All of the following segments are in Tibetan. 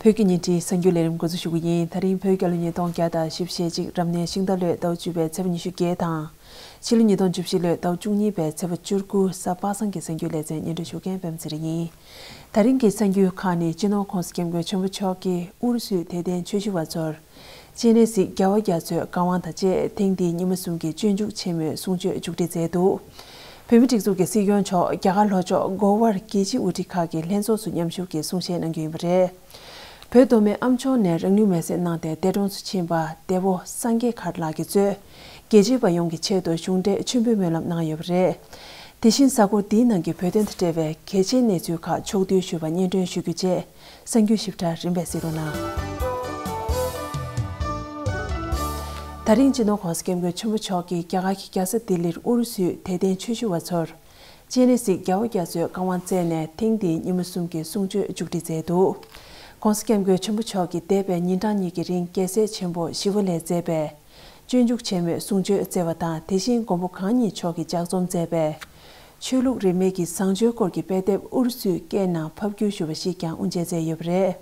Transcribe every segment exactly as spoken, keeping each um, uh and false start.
བོད་ཀྱི་ཉིན་རེའི་གསར་འགྱུར་ལས་རིམ་འགོ་འཛུགས་ཞུ་གི་ཡིན། ད་རིང་བོད་རྒྱལ་ལོ་ཉིས་སྟོང་བརྒྱ་དང་བཞི་བཅུ་ཞེ་གཅིག་རབ་གནས་ཤིང་རྟ་ལོའི་ཟླ་བ་བཅུ་པའི་ཚེས་པ་ཉི་ཤུ་བརྒྱད་དང་། ཕྱི་ལོ་ཉིས་སྟོང་བཅུ་བཞི་ལོའི་ཟླ་བ་བཅུ་གཉིས་པའི་ཚེས་པ་བཅུ་དགུ་གཟའ་པ་སངས་ཀྱི་གསར་འགྱུར་ལེ་ཚན་སྙན་སྒྲོན་ཞུ་མཁན་པད་མ་ཚེ་རིང་ཡིན། ད་རིང་གི་གསར་འགྱུར་ཁག་ནི་སྤྱི་ནོར་༸གོང་ས་༸སྐྱབས་མགོན་ཆེན་པོ་མཆོག་གིས་ཨུ་རུ་སུའི་དད་ལྡན་ཆོས་ཞུ་བ་ཚོར། སྤྱན་རས་གཟིགས་རྒྱལ་བ་རྒྱ་མཚོའི་བཀའ་དབང་དང་བཅས་ཐེངས་འདིའི་ཉི་མ་གསུམ་གྱི་སྤྱོད་འཇུག་ཆེན་མོའི་གསུང་ཆོས་མཇུག་སྒྲིལ་མཛད་འདུག། བོད་མིའི་སྒྲིག་འཛུགས་ཀྱི་སྲིད་སྐྱོང་མཆོག་རྒྱ་གར་ལྷོ་ཕྱོགས་གོ་བར་རྒྱལ་སྤྱིའི་དབུ་ཁྲིད་ཁག་གི་ལྷན་ཚོགས་སུ་མཉམ་ཞུགས་ཀྱིས་གསུང་བཤད་གནང་རྒྱུ་ཡིན་པ་རེད། བོད་མདོ་སྨད་ཨ་མཆོག་ནས་རང་ལུས་མེར་སྲེག་གནང་སྟེ་འདས་གྲོངས་སུ་ཕྱིན་པ་འདས་པོ་སངས་རྒྱས་མཁར་ལགས་ཀྱིས་གཙོས་རྒྱལ་གཅེས་པ་ཡོངས་ཀྱི་ཆེད་དུ་གཞུང་འབྲེལ་མཆོད་འབུལ་སྨོན་ལམ་གནང་ཡོད་པ་རེད། དེ་བཞིན་གཟའ་འཁོར་འདིའི་ནང་གི་བོད་དོན་དང་འབྲེལ་བའི་གལ་ཆེའི་གནས་ཚུལ་ཁག་ཕྱོགས་བསྡུས་ཞུས་པ་སྙན་སྒྲོན་ཞུ་རྒྱུ་བཅས། གསར་འགྱུར་ཞིབ་ཕྲ་རིམ་པས་གཟིགས་རོགས་གནང་། ད་རིང་སྤྱི་ནོར་༸གོང་ས་༸སྐྱབས་མགོན་ཆེན་པོ་མཆོག་གིས་རྒྱ་གར་གྱི་རྒྱལ་ས་ལྡི་ལིར་ཨུ་རུ་སུའི་དད་ལྡན་ཆོས་ཞུ་བ་ཚོར། སྤྱན་རས་གཟིགས་རྒྱལ་བ་རྒྱ་མཚོའི་བཀའ་དབང་སྩལ་ནས་ཐེངས་འདིའི་ཉི་མ་གསུམ་གྱི་གསུང་ཆོས་མཇུག་སྒྲིལ་མཛད་འདུག། ༸གོང་ས་༸སྐྱབས་མགོན་ཆེན་པོ་མཆོག་གིས་འདས་པའི་ཉིན་གྲངས་གཉིས་ཀྱི་རིང་རྒྱལ་སྲས་ཆེན་པོ་ཞི་བ་ལྷས་མཛད་པའི་སྤྱོད་འཇུག་ཆེན་མོའི་གསུང་ཆོས་སྩལ་བ་དང་། དེ་བཞིན་མགོན་པོ་གང་ཉིད་མཆོག་གིས་ལྗགས་རྩོམ་མཛད་པའི་ཆོས་ལུགས་རིས་མེད་ཀྱི་བཟང་སྤྱོད་སྐོར་གྱི་དཔེ་དེབ་ཨུ་རུ་སུའི་སྐད་ནང་ཕབ་བསྒྱུར་ཞུས་པ་ཞིག་ཀྱང་དབུ་འབྱེད་མཛད་ཡོད་པ་རེད།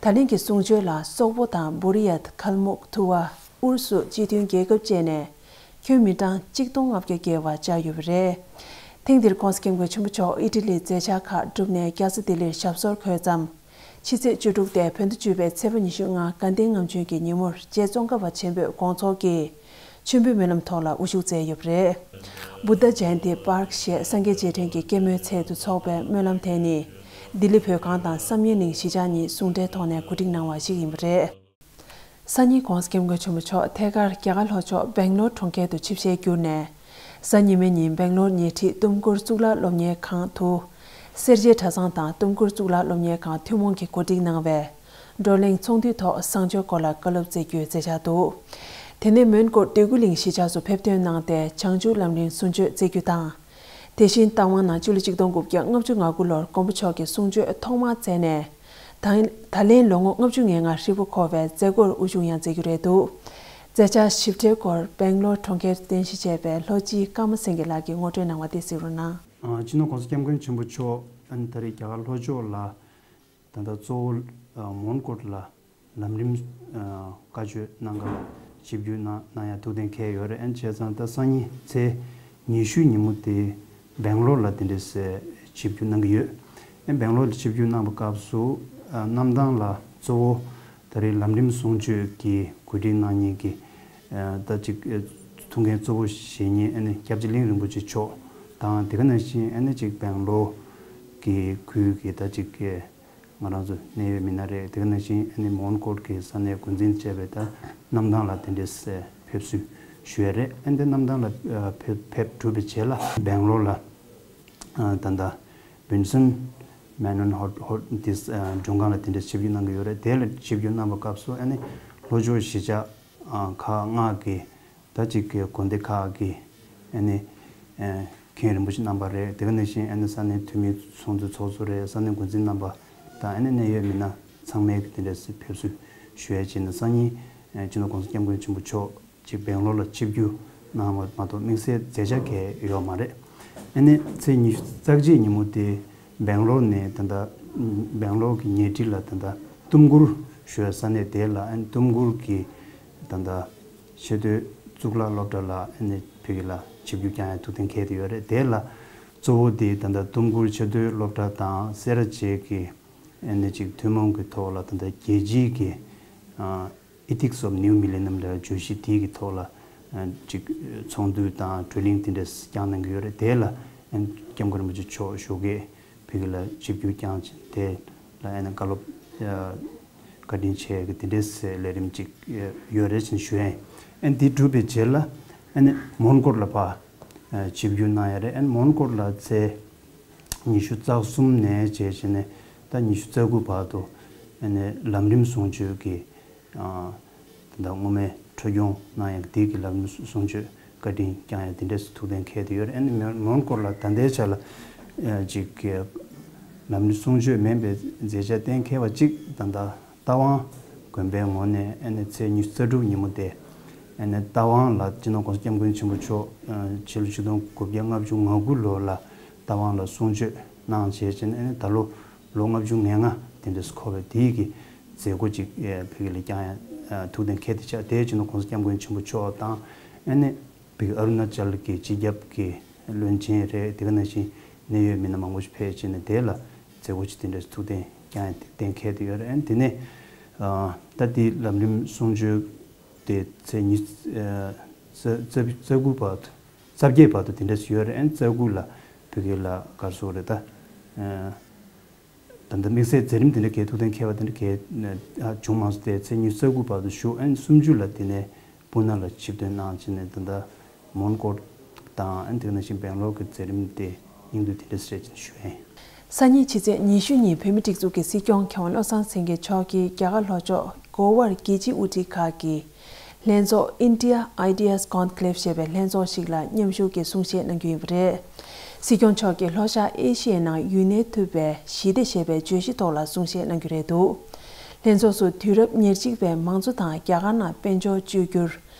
ད་ལན་གྱི་གསུང་ཆོས་ལ་སོག་པོ་དང་བུ་རི་ཡད། ཁལ་མུག་ཐུ་བ། ཨུ་རུ་སུ་སྤྱི་མཐུན་རྒྱལ་ཁབ་བཅས་ནས་ཁྱོན་མི་གྲངས་གཅིག་སྟོང་ལྔ་བརྒྱ་བརྒལ་བ་བཅར་ཡོད་པ་རེད། ཐེངས་འདིར་༸གོང་ས་༸སྐྱབས་མགོན་ཆེན་པོ་མཆོག་ཨི་ཊ་ལིའི་མཛད་འཆར་ཁག་བསྒྲུབས་ནས་རྒྱལ་ས་ལྡི་ལིར་ཞབས་སོར་འཁོད་ཙམ། ཕྱི་ཚེས་བཅུ་དྲུག་སྟེ་བོད་ཟླ་བཅུ་པའི་ཚེས་པ་ཉི་ཤུ་ལྔ་དགའ་ལྡན་ལྔ་བྱོན་གྱི་ཉིན་མོར་རྗེ་ཙོང་ཁ་པ་ཆེན་པོའི་དགོངས་རྫོགས་ཀྱི་མཆོད་འབུལ་སྨོན་ལམ་ཐོག་ལ་དབུ་བཞུགས་མཛད་ཡོད་པ་རེད། བུདྡྷ་ཇ་ཡན་ཏི་པཱརྐ་ཞེས་སངས་རྒྱས་རྗེས་དྲན་གྱི་སྐྱེད་མོས་ཚལ་དུ་འཚོགས་པའི་སྨོན་ལམ་དེ་ནི། ལྡི་ལི་བོད་ཁང་དང་བསམ་ཡས་གླིང་གཞིས་ཆགས་གཉིས་ཟུང་འབྲེལ་ཐོག་ནས་གོ་སྒྲིག་གནང་བ་ཞིག་ཡིན་པ་རེད། སང་ཉིན་༸གོང་ས་༸སྐྱབས་མགོན་ཆེན་པོ་མཆོག་ཐད་ཀར་རྒྱ་གར་ལྷོ་ཕྱོགས་སྦེང་ལོར་གྲོང་ཁྱེར་དུ་ཆིབས་ཞལ་བསྒྱུར་ནས། གཟའ་ཉི་མའི་ཉིན་སྦེང་ལོར་ཉེ་འཁྲིས་ཏུམ་ཀུར་གཙུག་ལག་སློབ་གཉེར་ཁང་དུ། སེར་བྱེས་གྲྭ་ཚང་དང་ཏུམ་ཀུར་གཙུག་ལག་སློབ་གཉེར་ཁང་ཐུན་མོང་གིས་གོ་སྒྲིག་གནང་བའི་བགྲོ་གླེང་ཚོགས་འདུའི་ཐོག་བཟང་སྤྱོད་སྐོར་ལ་བཀའ་སློབ་སྩལ་རྒྱུའི་མཛད་འཆར་འདུག། དེ་ནས་མོན་གྷོ་འདོད་རྒུ་གླིང་གཞིས་ཆགས་སུ་ཕེབས་ཐོན་གནང་སྟེ་བྱང་ཆུབ་ལམ་རིམ་གསུང་ཆོས་སྩལ་རྒྱུ་དང་། དེ་བཞིན་རྟ་དབང་ནང་སྤྱི་ལོ་ཆིག་སྟོང་དགུ་བརྒྱ་ལྔ་བཅུ་ང་དགུ་ལོར་མགོན་པོ་མཆོག་གི་གསུང་ཆོས་ཐོག་མར་སྩལ་ནས། ད་ད་ལན་ལོ་ངོ་ལྔ་བཅུ་ང་ལྔ་ཧྲིལ་པོ་འཁོར་བའི་མཛད་སྒོར་དབུ་བཞུགས་ཡང་མཛད་རྒྱུ་རེད་འདུག། མཛད་འཆར་ཞིབ་ཕྲའི་སྐོར་སྦེང་ལོར་གྲོང་ཁྱེར་དུ་རྟེན་གཞི་བྱས་པའི་ལྷོ་སྤྱི་ཀརྨ་སེང་གེ་ལགས་ཀྱིས་ངོ་སྤྲོད་གནང་བ་དེ་གཟིགས་རོགས་གནང་། ཨ། སྤྱི་ནོར་༸གོང་ས་༸སྐྱབས་མགོན་ཆེན་པོ་མཆོག་ཨ་ནི་ད་རེས་རྒྱ་གར་ལྷོ་ཕྱོགས་ལ། ད་ལྟ་གཙོ་བོ་ཨ་མོན་གྷོ་ལ་ལམ་རིམ་ཨ་བཀའ་ཆོས་གནང་ག་ལ་ཆིབས་བསྒྱུར་གནང་གནང་ཡ་ཐུགས་གཏན་འཁེལ་ཡོད་རེད། ཨ་ནི་བྱས་ཙང་ད་སང་ཉིན་ཚེས་ཉི་ཤུ་ཉིན་མོ་དེ་སྦེང་ལོར་ལ་དེ་འདྲས་ཆིབས་བསྒྱུར་གནང་གི་ཡོད། ཨ་ནི་སྦེང་ལོར་ལ་ཆིབས་བསྒྱུར་གནང་བའི་སྐབས་སུ་ཨ་གནམ་ཐང་ལ་གཙོ་བོ་ད་རེས་ལམ་རིམ་གསུང་ཆོས་ཀྱི་གོ་སྒྲིག་གནང་མཁན་གྱི་ཨ་ད་ཅིག་ཨ་ཐུགས་འགན་གཙོ་བོ་བཞེས་མཁན་ཨ་ནི་སྐྱབས་རྗེ་གླིང་རིན་པོ་ཆེ་མཆོག་དང་། དེ་ག་ནང་བཞིན་ཨ་ནི་ཅིག་སྦེང་ལོར་གྱི་ཁུལ་གྱི་ད་ཅིག་ཨ། ང་རང་ཚོ་གནད་ཡོད་མི་སྣ་རེད། དེ་ག་ནང་བཞིན་ཨ་ནི་མོན་གྷོ་གི་ས་གནས་འགོ་འཛིན་བཅས་པའི་ད་གནམ་ཐང་ལ་དེ་འདྲས་ཕེབས་བསུ་ཞུ་ཡ་རེད། ཨ་ནི་དེ་གནམ་ཐང་ལ་ཕེབས་ཕེབས་གྲུབ་པའི་རྗེས་ལ་སྦེང་ལོར་ལ་ད་ལྟ་བིན་སན་མན་ནན་ཧོ་ཧོ་ཏིས་མགྲོན་ཁང་ལ་དེ་འདྲས་ཆིབས་བསྒྱུར་གནང་གི་ཡོད་རེད། དེ་ལ་ཆིབས་བསྒྱུར་གནང་བའི་སྐབས་སུ་ཨ་ནི་ལྷོ་ཕྱོགས་གཞིས་ཆགས་ཁག་ལྔ་གི་ད་ཅིག་གི་དགོན་སྡེ་ཁག་གི་ཨ་ནི་ཨ་མཁན་རིན་པོ་ཆེ་རྣམ་པ་རེད། དེ་ག་ནང་བཞིན་ཨ་ནི་ས་གནས་འཐུས་མི་ཚོགས་འདུ་ཚོགས་གཙོ་རེད། ས་གནས་འགོ་འཛིན་རྣམ་པ་དང་ཨ་ནི་གནད་ཡོད་མི་སྣ་ཚང་མས་དེ་འདྲས་ཕེབས་བསུ་ཞུ་ཡ་བྱས་ནས་སང་ཉིན་ཨ་སྤྱི་ནོར་༸གོང་ས་༸སྐྱབས་མགོན་ཆེན་པོ་མཆོག་ཅིག་སྦེང་ལོར་ལ་ཆིབས་བསྒྱུར་གནང་བ་མ་གཏོགས་དམིགས་བསལ་མཛད་འཆར་གང་ཡང་ཡོད་མ་རེད། ཨ་ནི་ཚེས་ཉི་ཤུ་རྩ་གཅིག་ཉིན་མོ་དེ་སྦེང་ལོར་ནས་ད་ལྟ་སྦེང་ལོར་གྱི་ཉེ་འཁྲིས་ལ་ད་ལྟ་ཏུམ་ཀུར་ཞུ་བའི་ས་གནས་དེ་ལ་ཨ་ནི་ཏུམ་ཀུར་གྱི་ད་ལྟ་ཆེས་མཐོའི་གཙུག་ལག་སློབ་གྲྭ་ལ་ཨ་ནི་ཕ་གི་ལ་ཆིབས་བསྒྱུར་བསྐྱངས་ཡ་ཐུགས་གཏན་འཁེལ་དེ་ཡོད་རེད། དེ་ལ་གཙོ་བོ་དེ་ད་ལྟ་ཏུམ་ཀུར་ཆེས་མཐོའི་སློབ་གྲྭ་དང་སེ་ར་བྱེས་ཀྱི་ཨ་ནི་ཅིག་ཐུན་མོང་གི་ཐོག་ལ་ད་ལྟ་རྒྱལ་སྤྱིའི་གི་ཨ་Ethics of New Millennium ལ་བརྗོད་གཞི་དེའི་གི་ཐོག་ལ་ཨ་ཅིག་ཚོགས་འདུ་དང་བགྲོ་གླེང་དེ་འདྲ་བསྐྱངས་གནང་གི་ཡོད་རེད། དེ་ལ་ཨ་སྐྱབས་མགོན་རིན་པོ་ཆེ་མཆོག་ཞོགས་ཀས་ཕ་གི་ལ་ཆིབས་བསྒྱུར་བསྐྱངས་དེ་ལ་ཨ་ནི་བཀའ་སློབ་ཨ་བཀའ་དྲིན་ཆེ་གི་དེ་འདྲའི་ལས་རིམ་ཅིག་ཡོད་རེད་ཅེས་ཞུ་ཡ་ཡིན། ཨ་འདི་གྲུབ་པའི་རྗེས་ལ་ཨ་ནི་མོན་གྷོ་ལ་ཕར་ཨ་ཆིབས་བསྒྱུར་གནང་ཡ་རེད། ཨ་ནི་མོན་གྷོ་ལ་ཚེས་ཉི་ཤུ་རྩ་གསུམ་ནས་བྱས་བྱས་ནས་ད་ཉི་ཤུ་རྩ་དགུ་བར་དུ་ཨ་ནི་ལམ་རིམ་གསུང་ཆོས་ཀྱི་ཨ་ད་ལྟ་སྔོན་མའི་འཕྲོ་སྐྱོང་གནང་ཡ་གི་དེ་གི་ལམ་རིམ་གསུང་ཆོས་བཀའ་དྲིན་བསྐྱངས་ཡ་དེ་འདྲས་སུ་ཐུགས་གཏན་འཁེལ་དེ་ཡོད་རེད། ཨ་ནི་མོན་མོན་གྷོ་ལ་ད་ལྟའི་ཆ་ལ་ཨ་ཅིག་གི་ལམ་རིམ་གསུང་ཆོས་མིན་པའི་མཛད་འཆར་གཏན་འཁེལ་བ་གཅིག་ད་ལྟ་རྟ་དབང་དགོན་པའི་ངོས་ནས་ཨ་ནི་ཚེས་ཉི་ཤུ་རྩ་དྲུག་ཉིན་མོ་དེ་ཨ་ནི་རྟ་དབང་ལ་སྤྱི་ནོར་༸གོང་ས་༸སྐྱབས་མགོན་ཆེན་པོ་མཆོག་ཨ་ཕྱི་ལོ་ཆིག་སྟོང་དགུ་བརྒྱ་ལྔ་བཅུ་ང་དགུ་ལོ་ལ་རྟ་དབང་ལ་གསུང་ཆོས་གནང་བྱས་བྱས་ནས་ཨ་ནི་ད་ལོ་ལོ་ལྔ་བཅུ་ང་ལྔ་དེ་འདྲས་སུ་འཁོར་བའི་དེའི་གི་ མཛད་སྒོ་ཅིག་ཨེ་བོད་ཀྱི་ལ་བསྐྱངས་ཡ་ཨ་ཐུགས་གཏན་འཁེལ་ཏེ་ཆགས། དེའི་རྗེས་ནས་༸གོང་ས་༸སྐྱབས་མགོན་ཆེན་པོ་མཆོག་དང་། ཨ་ནི་བོད་ཀྱི་ཨ་རུ་ན་ཅལ་གྱི་སྤྱི་ཁྱབ་ཀྱི་བློན་ཆེན་རེད། དེ་ག་ནང་བཞིན་གནད་ཡོད་མི་སྣ་མང་པོ་ཞིག་ཕེབས་བྱས་ནས་དེ་ལ་མཛད་སྒོ་ཅིག་དེ་འདྲ་ཐུགས་གཏན་བསྐྱངས་ཡ་གཏན་འཁེལ་དེ་ཡོད་རེད། ཨ་ནི་དེ་ནས་ཨ་ད་དེ་ལམ་རིམ་གསུང་ཆོས་དེ་ཚེས་ཉི་ཨ་རྩ་རྩ་རྩ་དགུ་བར་དུ་རྩ་བརྒྱད་བར་དུ་དེ་འདྲ་ཞིག་ཡོད་རེད། ཨ་ནི་རྩ་དགུ་ལ་བོད་ཀྱི་ལ་གར་སོགས་རེད་ད། ཨ་ད་ལྟ་དམིགས་བསལ་མཛད་རིམ་དེ་འདྲ་གའི་ཐུགས་གཏན་འཁེལ་བ་དེ་འདྲ་གའི་ཨ་བྱུང་མ་སོང་སྟེ། ཚེས་ཉི་ཤུ་རྩ་དགུ་བར་དུ་བཞུགས། ཨ་ནི་སུམ་ཅུ་ལ་དེ་ནས་སྤུ་ན་ལ་ཆིབས་ཐོན་གནང་བྱས་ནས་ད་ལྟ་མོན་གྷོ་དང་། ཨ་ནི་དེ་ནང་བཞིན་སྦེང་ལོར་གྱི་མཛད་རིམ་དེ་སྙིང་བསྡུས་དེ་འདྲ་ཞིག་རེད་ཅེས་ཞུ་ཡ་ཡིན། སང་ཉིན་ཕྱི་ཚེས་ཉི་ཤུ་ཉིན་བོད་མིའི་སྒྲིག་འཛུགས་ཀྱི་སྲིད་སྐྱོང་མཁས་དབང་བློ་བཟང་སེང་གེ་མཆོག་གིས་རྒྱ་གར་ལྷོ་ཕྱོགས་གོ་ཝར་རྒྱལ་སྤྱིའི་དབུ་ཁྲིད་ཁག་གི་ལྷན་ཚོགས་India Ideas Conclave ཞེས་པའི་ལྷན་ཚོགས་ཤིག་ལ་མཉམ་ཞུགས་ཀྱིས་གསུང་བཤད་གནང་རྒྱུ་ཡིན་པ་རེད། སྲིད་སྐྱོང་མཆོག་གིས་ལྷོ་ཤར་ཨེ་ཤི་ཡའི་ནང་ཡུན་གནས་ཐུབ་པའི་ཞི་བདེ་ཞེས་པའི་བརྗོད་གཞི་ཐོག་ལ་གསུང་བཤད་གནང་རྒྱུ་རེད་འདུག་ལྷན་ཚོགས་སུ་དུས་རབས་ཉེར་གཅིག་པའི་མང་གཙོ་དང་རྒྱ་གར་ནང་དཔལ་འབྱོར་བཅོས་བསྒྱུར།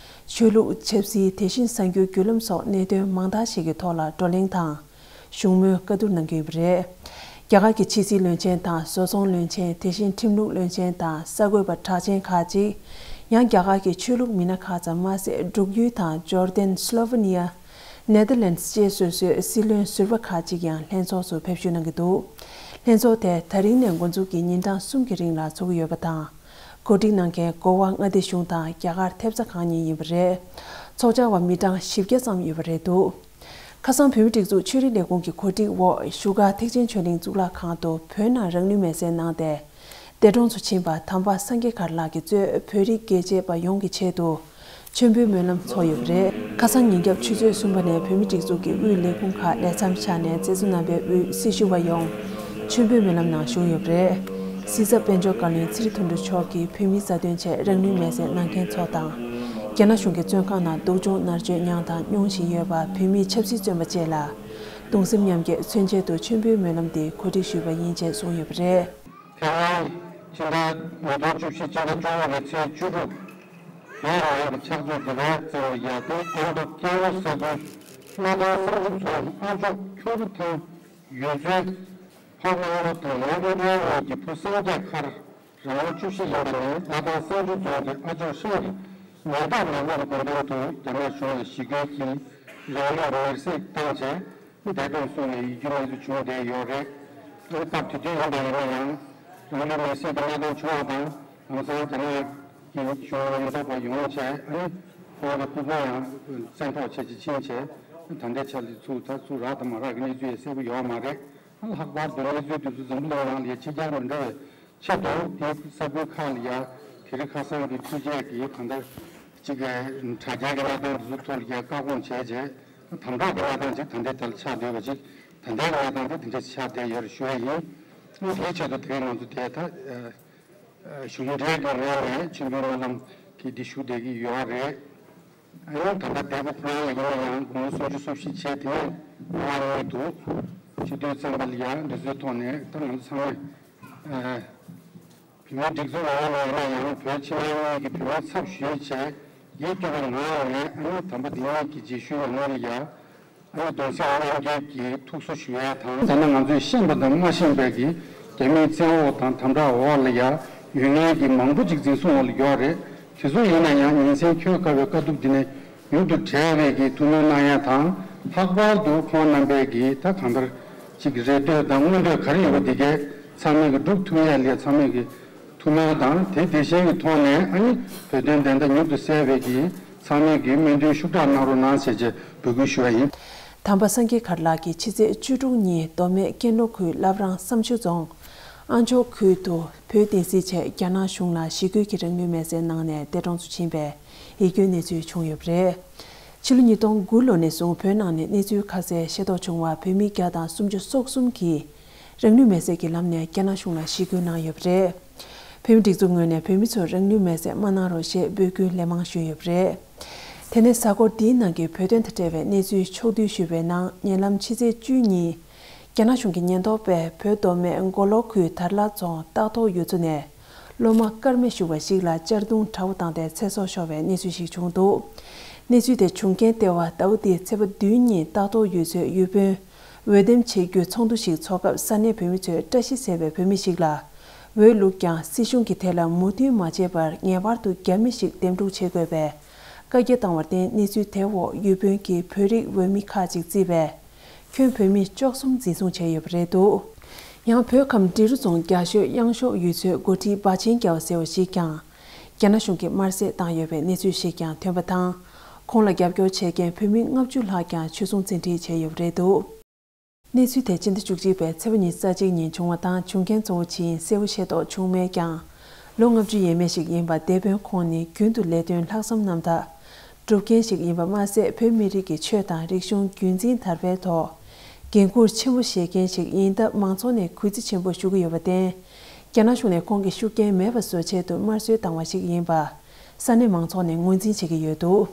ཆོས་ལུགས། ཆབ་སྲིད། དེ་བཞིན་གསར་འགྱུར་བརྒྱུད་ལམ་སོགས་གནད་དོན་མང་དག་ཞིག་གི་ཐོག་ལ་བགྲོ་གླེང་དང་བཞུགས་མོལ་བཀའ་བསྡུར་གནང་རྒྱུ་ཡིན་པ་རེད། རྒྱ་གར་གྱི་ཕྱི་སྲིད་བློན་ཆེན་དང་བཟོ་ཚོང་བློན་ཆེན། དེ་བཞིན་ཁྲིམས་ལུགས་བློན་ཆེན་དང་གསར་འགོད་པ་གྲགས་ཅན་ཁག་ཅིག་ཡང་རྒྱ་གར་གྱི་ཆོས་ལུགས་མི་སྣ་ཁག་ཙམ་མ་ཟད། འབྲུག་ཡུལ་དང་ཇོར་ཌན། སློ་ཝེ་ནི་ཡ། ནེ་དར་ལེན་ཌི་བཅས་སོ་སོའི་སྲིད་བློན་ཟུར་པ་ཁག་ཅིག་ཡང་ལྷན་ཚོགས་སུ་ཕེབས་ཞུགས་གནང་གི་འདུག་ལྷན་ཚོགས་དེ་ད་རིང་ནས་འགོ་འཛུགས་ཀྱིས་ཉིན་གྲངས་གསུམ་གྱི་རིང་ལ་འཚོགས་ཀྱི་ཡོད་པ་དང་། གོ་སྒྲིག་གནང་མཁན་གོ་བ་མངའ་སྡེ་གཞུང་དང་རྒྱ་གར་ཐེབས་རྩ་ཁང་གཉིས་ཡིན་པ་རེད། ཚོགས་བཅར་བ་མི་གྲངས་བཞི་བརྒྱ་ཙམ་ཡོད་པ་རེད་འདུག་ཁ་སང་བོད་མིའི་སྒྲིག་འཛུགས་ཆོས་རིག་ལས་ཁུངས་ཀྱི་གོ་སྒྲིག་འོག་བཞུགས་སྒར་ཐེག་ཆེན་ཆོས་གླིང་གཙུག་ལག་ཁང་དུ་བོད་ནང་རང་ལུས་མེར་སྲེག་གནང་སྟེ། འདས་གྲོངས་སུ་ཕྱིན་པ་དམ་པ་སངས་རྒྱས་གར་ལགས་ཀྱིས་གཙོས་བོད་རིགས་རྒྱལ་གཅེས་པ་ཡོངས་ཀྱི་ཆེད་དུ་མཆོད་འབུལ་སྨོན་ལམ་ཚོགས་ཡོད་པ་རེད། ཁ་སང་ཉིན་རྒྱབ་ཆུ་ཚོད་གསུམ་པ་ནས་བོད་མིའི་སྒྲིག་འཛུགས་ཀྱི་དབུས་ལས་ཁུངས་ཁག་ལས་མཚམས་བཞག་ནས་མཛད་གཙོ་རྣམ་པའི་དབུས་སྲི་ཞུ་བ་ཡོངས་མཆོད་འབུལ་སྨོན་ལམ་ནང་ཞུགས་ཡོད་པ་རེད། སྲིད་ཚབ་དཔལ་འབྱོར་བཀའ་བློན་ཚེ་རིང་དོན་གྲུབ་མཆོག་གིས་བོད་མིའི་རྩ་དོན་ཆེད་རང་ལུས་མེར་སྲེག་གནང་མཁན་ཚོ་དང་། རྒྱ་ནག་གཞུང་གི་བཙོན་ཁང་ནང་སྡུག་སྦྱོང་མནར་གཅོད་མྱངས་དང་མྱོང་བཞིན་ཡོད་པ་བོད་མིའི་ཆབ་སྲིད་བཙོན་པ་བཅས་ལ་གདུང་སེམས་མཉམ་སྐྱེད་མཚོན་ཆེད་དུ་མཆོད་འབུལ་སྨོན་ལམ་འདི་གོ་སྒྲིག་ཞུས་པ་ཡིན་ཅེས་གསུངས་ཡོད་པ་རེད། ཐེ་ཝན། སྤྱི་ཟླ་ཉིས་སྟོང་བཅུ་བཞི་ཕྱི་ཟླ་བཅུ་པ་གི་ཚེས་བཅུ་དྲུག་བོད་རང་དབང་གི་ཕྱག་མཛོད་འདི་གར་བཙལ་བ་ཡ་དེ་ཨ་མདོ་སྐྱེ་བོ་ས་ཁུལ་སྣར་ཐང་བསམ་གྲུབ་རྫོང་ཨ་མཆོག་ཁྱུང་པོ་ཐང་ཡུལ་ཚོའི་ཕ་དམར་པོ་དང་མ་དམར་པོའི་དབང་གི་བུ་སངས་རྒྱས་མཁར་རང་ལོ་བཅུ་བཞི་ཡིན་པ་ནས་སྣར་ཐང་བསམ་གྲུབ་རྫོང་གི་ཨ་ཅོག་ཧྲེང་གིས་ཉེན་རྟོག་མ་དངུལ་གྱི་དགོས་འདུན་དུ་རྒྱ་ནག་གཞུང་ལ་ཞི་རྒོལ་གྱིས་རང་ལུས་མེར་སྲེག་བཏང་རྗེས། འདས་གྲོངས་སོང་བའི་ཡིད་སྐྱོ་གནས་ཚུལ་བྱུང་བསྡད་ཡོད་རེད། ཨ་ནི་སྐབས་དེ་དུས་ཡིན་པ་ཡིན་ན་ཡང་རང་ལུས་མེར་སྲེག་གི་གནད་དོན་བྱུང་བ་དང་། ལམ་སང་རྒྱ་ནག་གི་གཞུང་ལ་ཉེན་རྟོག་པ་ཡོང་བྱས། ཨ་ནི་ཁོང་གི་སྤུ་གུ་ཡང་བཙན་འཕྲོག་བྱས་ཀྱི་ཕྱིན་བྱས། ད་ལྟའི་ཆ་ལ་ཚུར་ད་ཚུར་རག་དང་མ་རག་གི་གནས་ཚུལ་ཡང་གསལ་པོ་ཡོད་མ་རེད། ལྷག་པར་དུ་གནས་ཚུལ་དེ་ཚོ་འཛམ་བུ་གླིང་ནང་ལ་ཕྱི་རྒྱལ་མི་འདྲ་བའི་ཆེད་དུ་དེ་ས་ཁུལ་ཁག་ལ་ཡ་དེ་རིང་ཁ་སང་གི་འཕྲུལ་ཆས་ཀྱི་གང་ལྟར་གཅིག་གི་དྲ་རྒྱའི་གནད་དོན་དེ་ཚོ་ཐོག་ལ་ཡ་བཀག་སྐོང་བྱས་རྗེས། དམ་དྲག་གི་གནས་སྟངས་ཅིག་ད་ལྟའི་ཆར་ཆགས་བསྡད་པ་ཅིག་ད་ལྟའི་གནས་སྟངས་དེ་དེ་འདྲ་ཆགས་བསྡད་ཡོད་རེད་ཞུ་ཡ་ཡིན། དེའི་ཆེད་དུ་དེ་རིང་ང་ཚོ་དེ་ད་གཞུང་འབྲེལ་གྱི་ངོས་ནས་མཆོད་འབུལ་སྨོན་ལམ་གྱི་འདི་ཞུ་བསྡད་ཀྱི་ཡོད་རེད། ཨ་ནི་ད་ལྟ་འདས་པོ་ཁོ་རང་ལ་ཡིན་ན་ཡང་དགུང་ལོ་སུམ་ཅུ་སོ་བཞི་བྱས། དེ་ནས་ང་རང་ཉིད་དུ་སྤྱི་འཐུས་ཚན་པ་ལ་ཡང་འདི་ཚོའི་ཐོག་ནས་ད་ང་ཚོ་ཚང་མས་བོད་མིའི་སྒྲིག་འཛུགས་ནང་ལ་ཡིན་ན་ཡང་བོད་ཕྱི་ནང་གཉིས་ཀྱི་བོད་མིའི་ཚབ་ཞུས་བྱས་ཡིད་སྐྱོ་བའི་ངང་ནས། ཨ་ནི་དམ་པ་དེ་ཉིད་ཀྱི་རྗེས་ཤུལ་ཡོང་བ་ལ་ཡ། ཨ་ནི་གདུང་སེམས་མཉམ་སྐྱེད་ཀྱི་ཐུགས་གསོ་ཞུ་ཡ་དང་། ད་ནི་ང་ཚོས་ཤེས་པ་དང་མ་ཤེས་པའི་གི་རྒྱ་མིའི་བཙན་འོག་དང་དམ་དྲག་འོག་ལ་ཡ་ཡོད་མཁན་གྱི་མང་པོ་ཅིག་འཛིན་བཟུང་འོག་ལ་ཡོད་རེད། དེ་ཚོ་ཡིན་ན་ཡང་ཉིན་མཚན་འཁྱོལ་དཀའ་བའི་དཀའ་སྡུག་འདི་ནས་མྱུར་དུ་བསྒྲལ་བའི་གི་ཐུགས་སྨོན་གནང་ཡ་དང་། ལྷག་པར་དུ་ཁོང་རྣམ་པས་གི་ད་གང་ལྟར་ཅིག་རེ་ལྟོས་དང་མངོན་འདོད་ག་རེ་ཡོད་པ་འདི་གས་ཚང་མས་གི་སྒྲུབ་ཐུབ་ཡ་ལ་ཡ་ཚང་མས་གི་ཐུགས་སྨོན་དང་། དེ་དེ་བཞིན་གྱི་ཐོག་ནས་ཨ་ནི་བོད་དོན་བདེན་མཐའ་མྱུར་དུ་གསལ་བའི་གི་ཚང་མས་གི་སྨོན་འདུན་ཤུགས་དྲག་གནང་རོགས་གནང་ཟེར་བྱས་འབོད་སྐུལ་ཞུ་བ་ཡིན། དམ་པ་སངས་རྒྱས་གར་ལགས་ཀྱིས་ཕྱི་ཚེས་བཅུ་དྲུག་ཉིན་མདོ་སྨད་ཀན་ལྷོ་ཁུལ་བླ་བྲང་བསམ་ཆུ་རྫོང་ཨ་མཆོག་ཁུལ་དུ་བོད་བསྟན་སྲིད་ཆེད་རྒྱ་ནག་གཞུང་ལ་ཞི་རྒོལ་གྱིས་རང་ལུས་མེར་སྲེག་གནང་ནས་འདས་གྲོངས་སུ་ཕྱིན་པའི་ཡིད་སྐྱོའི་གནས་ཚུལ་བྱུང་ཡོད་པ་རེད། ཕྱི་ལོ་ཉིས་སྟོང་དགུ་ལོ་ནས་བཟུང་བོད་ནང་ནས་གནས་ཚུལ་ཁ་གསལ་ཤེས་རྟོགས་བྱུང་བར་བོད་མི་བརྒྱ་དང་སུམ་ཅུ་སོ་གསུམ་གྱིས་རང་ལུས་མེར་སྲེག་གི་ལམ་ནས་རྒྱ་ནག་གཞུང་ལ་ཞི་རྒོལ་གནང་ཡོད་པ་རེད། བོད་མིའི་སྒྲིག་འཛུགས་ངོས་ནས་བོད་མི་ཚོར་རང་ལུས་མེར་སྲེག་མ་གནང་རོགས་ཞེས་འབོད་སྐུལ་ལན་མང་ཞུས་ཡོད་པ་རེད། དེ་ནས་གཟའ་འཁོར་འདིའི་ནང་གི་བོད་དོན་དང་འབྲེལ་བའི་གནས་ཚུལ་ཕྱོགས་བསྡུས་ཞུས་པའི་ནང་། ཉེ་ལམ་ཕྱི་ཚེས་བཅུ་ཉིན་རྒྱ་ནག་གཞུང་གི་ཉེན་རྟོག་པས་བོད་མདོ་སྨད་མགོ་ལོག་ཁུལ་དར་ལ་རྫོང་སྟག་ཐོག་ཡུལ་ཚོ་ནས་སློབ་མ་སྐར་མ་ཞུ་བ་ཞིག་ལ་གཅར་རྡུང་དྲག་པོ་བཏང་སྟེ་ཚེ་སྲོག་ཤོར་བའི་གནས་ཚུལ་ཞིག་བྱུང་འདུག་གནས་ཚུལ་དེ་བྱུང་རྐྱེན་ལྟེ་བ་ཟླ་བ་འདིའི་ཚེས་པ་བདུན་ཉིན་སྟག་ཐོག་ཡུལ་ཚོའི་ཡུལ་དཔོན་འོས་འདེམས་བྱེད་རྒྱུའི་ཚོགས་འདུ་ཞིག་འཚོགས་སྐབས་ས་གནས་བོད་མི་ཚོས་བཀྲ་ཤིས་ཟེར་བའི་བོད་མི་ཞིག་ལ་ འོས་བླུགས་ཀྱང་སྲིད་གཞུང་གིས་དེ་ལ་མོས་མཐུན་མ་བྱས་པར་ངེས་པར་དུ་རྒྱ་མི་ཞིག་འདེམས་སྒྲུག་བྱེད་དགོས་པའི་བཀའ་རྒྱ་བཏང་བར་བརྟེན། གནས་ཚུལ་དེའི་འོག་ཡུལ་དཔོན་གྱིས་བོད་རིགས་འོས་མི་ཁག་ཅིག་བརྩིས་པས། ཁྱོན་བོད་མི་བཅུ་གསུམ་འཛིན་བཟུང་བྱས་ཡོད་པ་རེད་འདུག་ཡང་བོད་ཁམས་འབྲི་རུ་རྫོང་རྒྱ་ཤོད་གཡང་ཤོག་ཡུལ་ཚོའི་འགོ་ཁྲིད་འབའ་ཆེན་རྒྱལ་བ་ཟེར་བ་ཞིག་ཀྱང་རྒྱ་ནག་གཞུང་གིས་དམར་གསོད་བཏང་ཡོད་པའི་གནས་ཚུལ་ཞིག་ཀྱང་ཐོན་པ་དང་། ཁོང་ལ་རྒྱབ་སྐྱོར་བྱེད་མཁན་བོད་མི་ལྔ་བཅུ་ལྷག་ཀྱང་ཆོད་སོང་བཙན་ཁྲིད་བྱས་ཡོད་པ་རེད་འདུག་གནས་ཚུལ་དེ་སྤྱི་ཟླ་བཅུ་གཅིག་པའི་ཚེས་པ་ཉི་ཤུ་རྩ་གཅིག་ཉིན་བྱུང་བ་དང་། བྱུང་རྐྱེན་གཙོ་བོ་ཕྱིན་གསལ་བོ་ཤེས་རྟོགས་བྱུང་མེད་ཀྱང་། ལོ་ལྔ་བཅུ་ཡས་མས་ཤིག་ཡིན་པ་སྡེ་དཔོན་ཁོང་ནི་རྒྱུན་དུ་ལས་དོན་ལྷག་བསམ་རྣམ་དག་སྒྲུབ་མཁན་ཞིག་ཡིན་པ་མ་ཟད། བོད་མི་རིགས་ཀྱི་ཆོས་དང་རིག་གཞུང་རྒྱུན་འཛིན་དར་སྤེལ་ཐོག་འགན་འཁུར་ཆེན་པོ་བཞེས་མཁན་ཞིག་ཡིན་སྟབས། མང་ཚོགས་ནས་གུས་བརྩི་ཆེན་པོ་ཞུ་གི་ཡོད་པར་བརྟེན། རྒྱ་ནག་གཞུང་ནས་ཁོང་གི་ཤུགས་རྐྱེན་མེད་པ་བཟོ་ཆེད་དུ་དམར་གསོད་བཏང་བ་ཞིག་ཡིན་པ་ས་གནས་མང་ཚོགས་ནས་ངོས་འཛིན་བྱེད་ཀྱི་ཡོད་འདུག་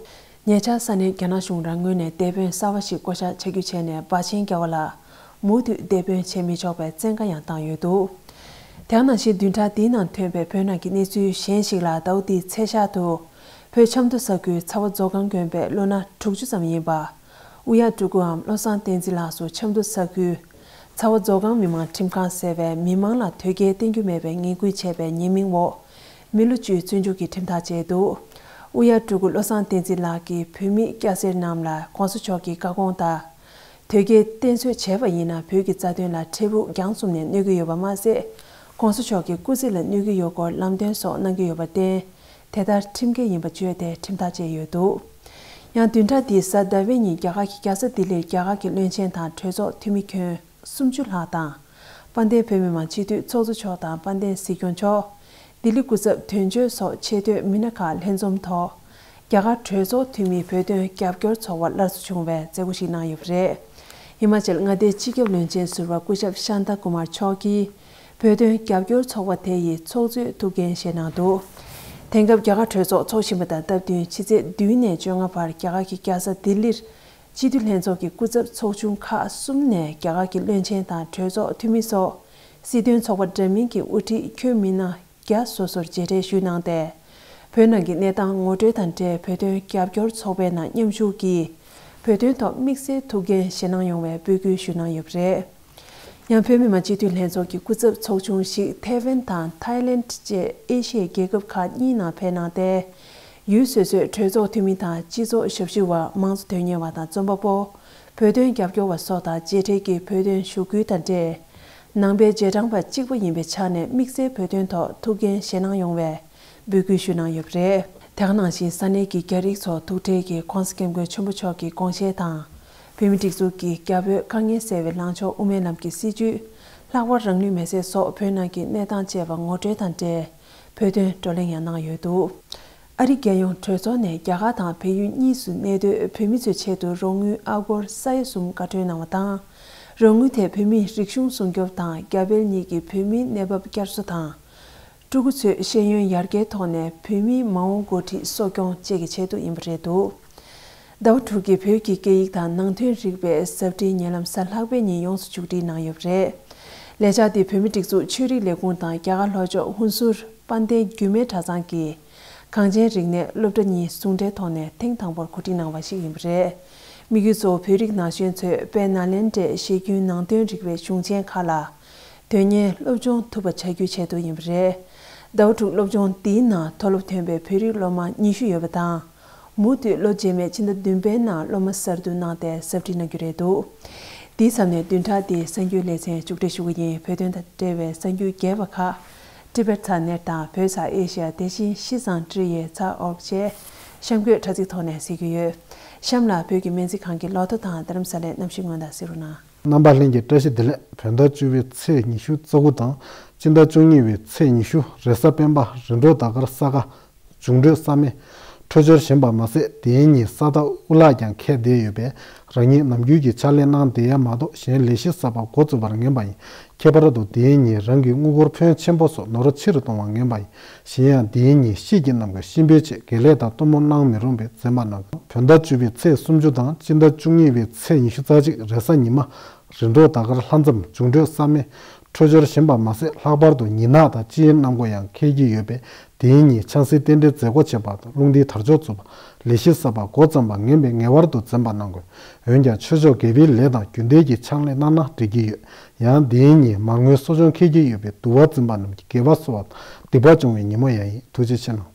ཉེ་ཆར་ས་གནས་རྒྱ་ནག་གཞུང་རང་ངོས་ནས་སྡེ་དཔོན་གསར་བ་ཞིག་བསྐོ་བཞག་བྱ་རྒྱུ་བྱས་ནས། འབའ་ཆེན་རྒྱལ་བ་ལ་མུ་མཐུད་སྡེ་དཔོན་བྱེད་མི་ཆོག་པའི་བཙན་བཀའ་ཡང་བཏང་ཡོད་འདུག་དེ་ནང་བཞིན་བདུན་ཕྲག་འདིའི་ནང་ཐོན་པའི་བོད་ནང་གི་གནས་ཚུལ་གཞན་ཞིག་ལ། ཟླ་བ་འདིའི་ཚེས་ཤར་དུ་བོད་ཆབ་མདོ་ས་ཁུལ་ཚ་བ་མཛོ་སྒང་དགོན་པའི་ལོ་ན་དྲུག་ཅུ་ཙམ་ཡིན་པ་དབུ་ཡག་སྤྲུལ་སྐུའམ་བློ་བཟང་བསྟན་འཛིན་ལགས་སུ་ཆབ་མདོ་ས་ཁུལ་ཚ་བ་མཛོ་སྒང་མི་མང་ཁྲིམས་ཁང་ཟེར་བས་མི་མང་ལ་དོལ་རྒྱལ་བསྟེན་རྒྱུ་མེད་པའི་ངན་སྐུལ་བྱས་པའི་ཉེས་མིང་འོག་མི་ལོ་བཅུའི་བཙོན་འཇུག་གི་ཁྲིམས་ཐག་བཅད་འདུག་དབུ་ཡག་སྤྲུལ་སྐུ་བློ་བཟང་བསྟན་འཛིན་ལགས་ཀྱིས་བོད་མི་སྐྱ་སེར་རྣམས་ལ་གོང་ས་མཆོག་གི་བཀའ་དགོངས་ལྟར། དོལ་རྒྱལ་བསྟེན་གསོལ་བྱས་པ་ཡིན་ན་བོད་ཀྱི་རྩ་དོན་ལ་འཕྲལ་ཕུགས་རྒྱང་གསུམ་ནས་གནོད་ཀྱི་ཡོད་པ་མ་ཟད། གོང་ས་མཆོག་གི་སྐུ་ཚེ་ལ་གནོད་ཀྱི་ཡོད་སྐོར་ལམ་སྟོན་སོགས་གནང་གི་ཡོད་པར་བརྟེན། དེ་ལྟར་ཁྲིམས་འགལ་ཡིན་པ་བརྗོད་དེ་ཁྲིམས་ཐག་བཅད་ཡོད་འདུག་ཡང་བདུན་ཕྲག་འདིའི་གཟའ་ཟླ་བའི་ཉིན་རྒྱ་གར་གྱི་རྒྱལ་ས་ལྡི་ལིར་རྒྱ་གར་གྱི་བློན་ཆེན་དང་གྲོས་ཚོགས་འཐུས་མི་ཁྱོན་སུམ་ཅུ་ལྷག་དང་། དཔལ་ལྡན་བོད་མི་མང་སྤྱི་འཐུས་ཚོགས་གཙོ་མཆོག་དང་དཔལ་ལྡན་སྲིད་སྐྱོང་མཆོག་ལྡི་ལི་སྐུ་ཚབ་དོན་གཅོད་སོགས་ཆེས་མཐོའི་མི་སྣ་ཁག་ལྷན་འཛོམས་ཐོག་རྒྱ་གར་གྲོས་ཚོགས་འཐུས་མིའི་བོད་དོན་རྒྱབ་སྐྱོར་ཚོགས་པ་སླར་གསོ་བྱུང་བའི་མཛད་སྒོ་ཞིག་གནང་ཡོད་པ་རེད། ཧི་མ་ཅལ་མངའ་སྡེའི་སྤྱི་ཁྱབ་བློན་ཆེན་ཟུར་པ་སྐུ་ཞབས་ཤཱན་ཏཱ་ཀུ་མར་མཆོག་གིས་བོད་དོན་རྒྱབ་སྐྱོར་ཚོགས་པ་དེ་ཡི་ཚོགས་གཙོའི་ཐུགས་འགན་བཞེས་གནང་འདུག་དེང་སྐབས་རྒྱ་གར་གྲོས་ཚོགས་འཚོགས་བཞིན་པ་དང་སྟབས་བསྟུན་ཕྱི་ཚེས་བདུན་ནས་བཅོ་ལྔ་བར་རྒྱ་གར་གྱི་རྒྱལ་ས་ལྡི་ལིར་སྤྱི་འཐུས་ལྷན་ཚོགས་ཀྱི་སྐུ་ཚབ་ཚོགས་ཆུང་ཁག་གསུམ་ནས་རྒྱ་གར་གྱི་བློན་ཆེན་དང་གྲོས་ཚོགས་འཐུས་མི་སོགས་སྲིད་དོན་ཚོགས་པ་འདྲ་མིན་གྱི་དབུ་ཁྲིད་ཁྱོན་མི་སྣ་བརྒྱ་སོ་སོར་མཇལ་འཕྲད་ཞུས་གནང་སྟེ། བོད་ནང་གི་གནས་སྟངས་ངོ་སྤྲོད་དང་འབྲེལ་བོད་དོན་རྒྱབ་སྐྱོར་ཚོགས་པའི་ནང་མཉམ་ཞུགས་ཀྱིས་བོད་དོན་ཐོག་དམིགས་བསལ་ཐུགས་འགན་བཞེས་གནང་ཡོང་བའི་འབོད་སྐུལ་ཞུས་གནང་ཡོད་པ་རེད། ཡང་བོད་མི་མང་སྤྱི་འཐུས་ལྷན་ཚོགས་ཀྱི་སྐུ་ཚབ་ཚོགས་ཆུང་ཞིག་ཐའེ་ཝན་དང་ཐའི་ལེན་བཅས་ཨེ་ཤི་ཡའི་རྒྱལ་ཁབ་ཁག་གཉིས་ནང་ཕེབས་གནང་སྟེ། ཡུལ་སོ་སོའི་གྲོས་ཚོགས་འཐུས་མི་དང་སྤྱི་ཚོགས་ཞབས་ཞུ་བ། མང་གཙོ་དོན་གཉེར་བ་དང་རྩོམ་པ་པོ། བོད་དོན་རྒྱབ་སྐྱོར་བ་སོགས་དང་མཇལ་འཕྲད་ཀྱིས་བོད་དོན་ཞུ་སྐུལ་དང་འབྲེལ། ནང་པའི་རྗེས་འབྲང་པ་གཅིག་པ་ཡིན་པའི་ཆ་ནས་དམིགས་བསལ་བོད་དོན་ཐོག་ཐུགས་འགན་བཞེས་གནང་ཡོང་བའི་འབོད་སྐུལ་ཞུས་གནང་ཡོད་པ་རེད། དེ་ག་ནང་བཞིན་ས་གནས་ཀྱི་རྒྱ་རིགས་ཚོ་ཐུག་འཕྲད་ཀྱིས་༸གོང་ས་༸སྐྱབས་མགོན་ཆེན་པོ་མཆོག་གི་དགོངས་བཞེད་དང་། བོད་མིའི་སྒྲིག་འཛུགས་ཀྱི་རྒྱ་བོད་དཀའ་ངལ་སེལ་བའི་ལངས་ཕྱོགས་དབུ་མའི་ལམ་གྱི་སྲིད་བྱུས། ལྷག་པར་རང་ལུས་མེར་སྲེག་སོགས་བོད་ནང་གི་གནས་སྟངས་བཅས་པ་ངོ་སྤྲོད་དང་འབྲེལ། བོད་དོན་བགྲོ་གླེང་ཡང་གནང་ཡོད་འདུག་ཨ་རིའི་རྒྱལ་ཡོངས་གྲོས་ཚོགས་ནས་རྒྱ་གར་དང་བལ་ཡུལ་གཉིས་སུ་གནས་སྡོད་བོད་མི་ཚོའི་ཆེད་དུ་རོགས་དངུལ་ཨ་སྒོར་ས་ཡ་གསུམ་བཀའ་འཁྲོལ་གནང་བ་དང་། རོགས་དངུལ་དེ་བོད་མིའི་རིག་གཞུང་སྲུང་སྐྱོབ་དང་། རྒྱ་བལ་གཉིས་ཀྱི་བོད་མིའི་གནས་བབ་བསྐྱར་གསོ་དང་། ཕྲུ་གུ་ཚོའི་ཤེས་ཡོན་ཡར་རྒྱས་ཐོག་ནས་བོད་མིའི་མ་འོངས་འགོ་ཁྲིད་གསོ་སྐྱོང་བཅས་ཀྱི་ཆེད་དུ་ཡིན་པ་རེད་འདུག་ཟླ་བ་དྲུག་གི་བོད་ཀྱི་སྐད་ཡིག་དང་ནང་དོན་རིག་པའི་ཟབ་སྦྲེལ་ཉེ་ལམ་གཟའ་ལྷག་པའི་ཉིན་ཡོངས་སུ་མཇུག་སྒྲིལ་གནང་ཡོད་པ་རེད། ལས་འཆར་དེ་བོད་མིའི་སྒྲིག་འཛུགས་ཆོས་རིག་ལས་ཁུངས་དང་རྒྱ་གར་ལྷོ་ཕྱོགས་ཧུན་སུར་དཔལ་ལྡན་རྒྱུད་སྨད་གྲྭ་ཚང་གི་གངས་ཅན་རིག་གནས་སློབ་གྲྭ་གཉིས་ཟུང་འབྲེལ་ཐོག་ནས་ཐེངས་དང་པོར་གོ་སྒྲིག་གནང་བ་ཞིག་ཡིན་པ་རེད། དམིགས་ཡུལ་གཙོ་བོ་བོད་རིགས་ན་གཞོན་ཚོས་དཔལ་ནཱ་ལེནྡྲའི་བཤད་རྒྱུན་ནང་དོན་རིག་པའི་གཞུང་ཆེན་ཁག་ལ། དོན་གཉེར་སློབ་སྦྱོང་ཐུབ་པ་བྱ་རྒྱུའི་ཆེད་དུ་ཡིན་པ་རེད། ཟླ་བ་དྲུག་སློབ་སྦྱོང་འདིའི་ནང་མཐོ་སློབ་ཐོན་པའི་བོད་རིགས་སློབ་མ་ཉི་ཤུ་ཡོད་པ་དང་། མུ་མཐུད་ལོ་རྗེས་མའི་ཕྱི་ཟླ་བདུན་པའི་ནང་སློབ་མ་གསར་བསྡུ་གནང་སྟེ་གཟབ་སྒྲིག་གནང་རྒྱུ་རེད་འདུག་འདིའི་མཚམས་ནས་བདུན་ཕྲག་འདིའི་གསར་འགྱུར་ལེ་ཚན་མཇུག་སྒྲིལ་ཞུ་གི་ཡིན། བོད་དོན་དང་འབྲེལ་བའི་གསར་འགྱུར་རྒྱས་པ་ཁག་ཊི་བེཊ་ཚ་ནེཊ་དང་བོད་ཚ་ཨེ་ཤི་ཡ་དེ་བཞིན་ཤིས་ཨན་ཀྲི་ཡེ་ཚ་ཨོར་གྱི་གཤམ་འཁོད་དྲ་ཚིགས་ཐོག་ནས་གཟིགས་རྒྱུ་ཡོད། གཤམ་ལ་བོད་ཀྱི་སྨན་རྩིས་ཁང་གི་ལོ་ཐོ་དང་རྡ་རམ་ས་ལའི་གནམ་གཤིས་སྔོན་བརྡ་གཟིགས་རོགས་གནང་། རྣམ་པ་ལྷན་རྒྱས་བཀྲ་ཤིས་བདེ་ལེགས། བོད་ཟླ་བཅུ་པའི་ཚེས་ཉི་ཤུ་རྩ་དགུ་དང་སྤྱི་ཟླ་བཅུ་གཉིས་པའི་ཚེས་ཉི་ཤུ། རེས་གཟའ་སྤེན་པ། རིམ་གྲོ་ཟླ་སྐར་ས་ག་འབྱུང་འཕྲོད་ས་སྨེ། འཕྲོད་སྦྱོར་ཞན་པ་མ་ཟད། དེའི་ཉིན་ས་མཐའ་དབུ་ལག་ཀྱང་ཁེལ་བསྡད་ཡོད་པས། རང་ཉིད་ནམ་རྒྱུན་གྱི་ཕྱག་ལས་གནང་བསྡད་ཡ་མ་གཏོགས་གཞན་ལས་གཞི་གསར་པ་འགོ་བཙུགས་པར་ངེས་པ་ཡིན། ཁྱད་པར་དུ་དེའི་ཉིན་རང་གི་དངུལ་སྒོར་ཕོན་ཆེན་པོ་སོགས་ནོར་ཆེ་རུ་གཏོང་བར་ངེས་པ་ཡིན། གཞན་ཡང་དེའི་ཉིན་ཤིས་ཀྱི་རྣམས་ཀྱི་གཤིན་པོའི་ཆེད་དགེ་ལས་དང་གཏུམ་མོ་གནང་མི་རུང་བའི་མཛད་པ་གནང་དགོས། བོད་ཟླ་བཅུ་པའི་ཚེས་སུམ་ཅུ་དང་སྤྱི་ཟླ་བཅུ་གཉིས་པའི་ཚེས་ཉི་ཤུ་རྩ་གཅིག་རེས་གཟའ་ཉི་མ། རིམ་གྲོ་ཟླ་སྐར་ལྷ་མཚམས། འབྱུང་འཕྲོད་ས་སྨེ། འཕྲོད་སྦྱོར་ཞན་པ་མ་ཟད། ལྷག་པར་དུ་ཉི་ནག་དང་དཔྱིའི་གནམ་སྒོ་ཡང་འཁེལ་གྱི་ཡོད་པས། དེའི་ཉིན་ཆང་སའི་རྟེན་འབྲེལ་མཛད་སྒོ་བྱེད་པ་དང་། རླུང་རྟའི་དར་ལྕོག་འཛུགས་པ། ལས་གཞི་གསར་པ་འགོ་བརྩམས་པ་ངེས་པར་ངེས་པར་དུ་འཛེམ་པ་གནང་དགོས། འོན་ཀྱང་ཆོས་ཕྱོགས་དགེ་བའི་ལས་དང་རྒྱུན་གཏན་གྱི་ཕྱག་ལས་གནང་ན་འགྲིག་གི་ཡོད། ཡང་དེའི་ཉིན་མར་ངོའི་གསོ་སྦྱོང་འཁེལ་གྱི་ཡོད་པས། འདུལ་བ་འཛིན་པ་རྣམས་ཀྱི་དགེ་བ་གསོ་བ་དང་སྡིག་པ་སྦྱོང་བའི་ཉིན་མོ་ཡང་ཡིན། ཐུགས་རྗེ་ཆེ་གནང་།